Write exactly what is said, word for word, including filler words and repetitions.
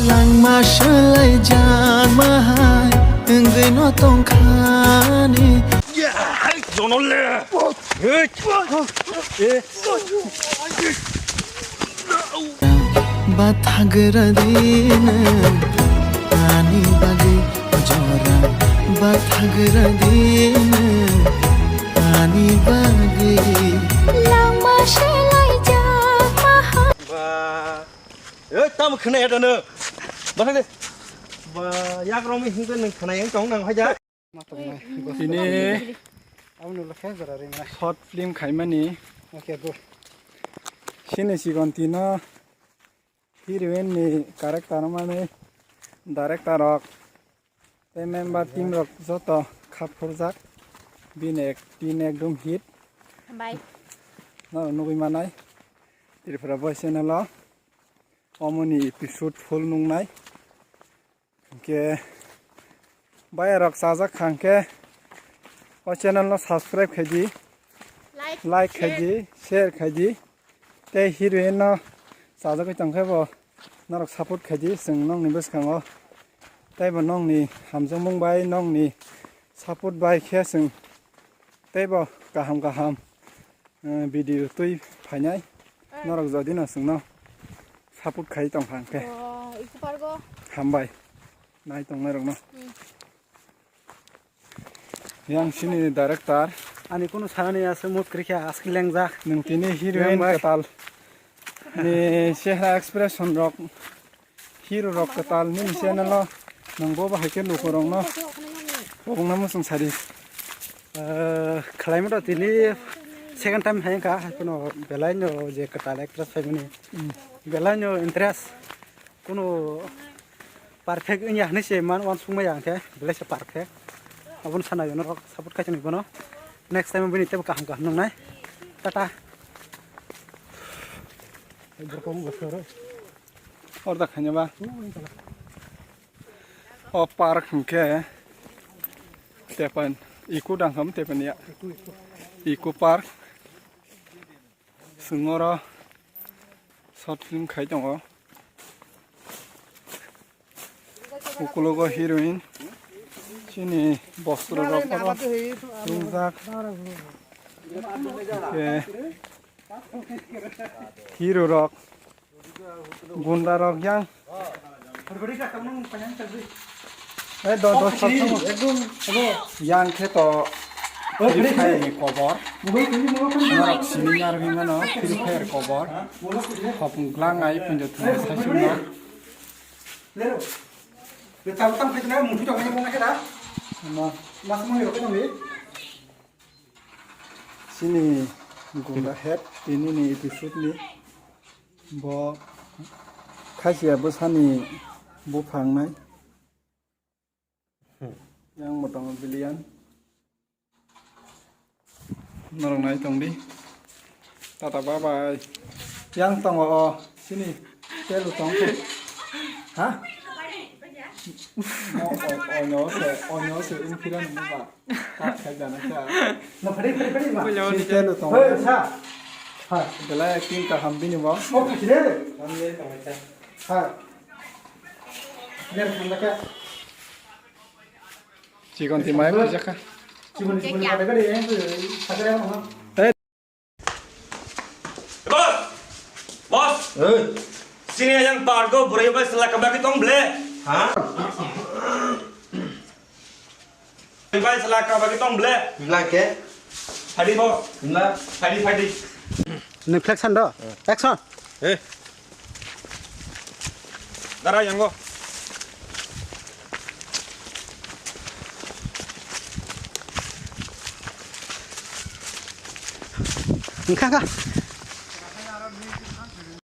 Langma swlai jakma hai wngwi no tongkhani. Jonole. Bathagra dina ani bagwi jora bathagra dina ani bagwi langma swlai jakma hai. Ba. Ei, tamo khwnaya dano? Bathang de. Ba, yak romwi hingke nang khwnaya tong nang haja. Tini short film khaimani. Okay, go. Sini sigon tino heroine ni character mani director rok. Tei member team rok joto khap phurjak. Bini acting ekdom hit. Hambai. Norok nugwi manai. Tripura Boys channel o. Omoni episode full nungnai. Hwnkhe bayarok chajak kha hwnkhe o channel no subscribe khaidi. Like, like khaidi, share khaidi. Tei heroine no chajagwi tongkhe bo norok support khaidi chwng nokni bwskango. Tei bo nokni hamjakmung bai nokni support bai khe chwng tei bo kaham kaham, eh, video twi phainai. Norok jodi no chwngno support khai tong kha hwnkhe. Oh, iko pargo. Hambai. Nai tongnai rokno. Hmm. Yang sini director. Ani kunu sanani ase mut krikha aski lengjak. Nung tini heroine kwtal ni chehra expression rok, hero rok kwtal nini channel o nung bo bahai khe lukurokno kwbangma muchung sadi. Eh, khlaimano tini second time hai wngkha, hai phano belai no je kwtal actress phaimani. Hmm. Belai no interest. Kunu perfect wngya hinwi se man uansukmaya hwnkhe belai se perfect. Abono sana norok support khaisani bono. Next time bini teibo kaham kaham nungnai. Tata. Order khaina ba. O park hwnkhe tepan eco dangkam tepan ya. Eco park. Chwng oro short film khai tongo. Ukulogo heroine chini bostro rok oro rwngjak. Khe hero rok gunda rok yang. Eh, do, do, sab sama. Yang khe to Free Fire ni kobor. Norok simi ya rwi mano Free Fire kobor. Hop glang ai punjo thum sai sung no. Tam tam khai na muthi to khai mo na khe da. Ma. Mas mo ro khai no. Chini gunda head tini ni episode ni bo khasiya bwsani buphang nai. Yang bo tongo billion. Norok nai tong di. Tata bye bye. Yang tongo o chini telu tong. Ha? O, o, onyo se, onyo se, infiran ni ba. Kha jana kha. No, phari, phari, phari, ma. Sini telu tong. Hoi, sa. Ha. Belai acting kaham bini bo. O, kha sini. Hai. Ler khanda kha. Chikon ti mai pujaka. Chikon, chikon, pada kali, eh, sakare mo. Boss! Boss! Eh. Sini yang pargo bwrwi bai sala kabagi tong ble. Ha? Bwrwi bai sala kabagi tong ble. Bla ke? Hadi boss. Bla. Hadi, hadi. Ni flex sando. Eh. Action. Eh. Dara yango. Engkha, engkha.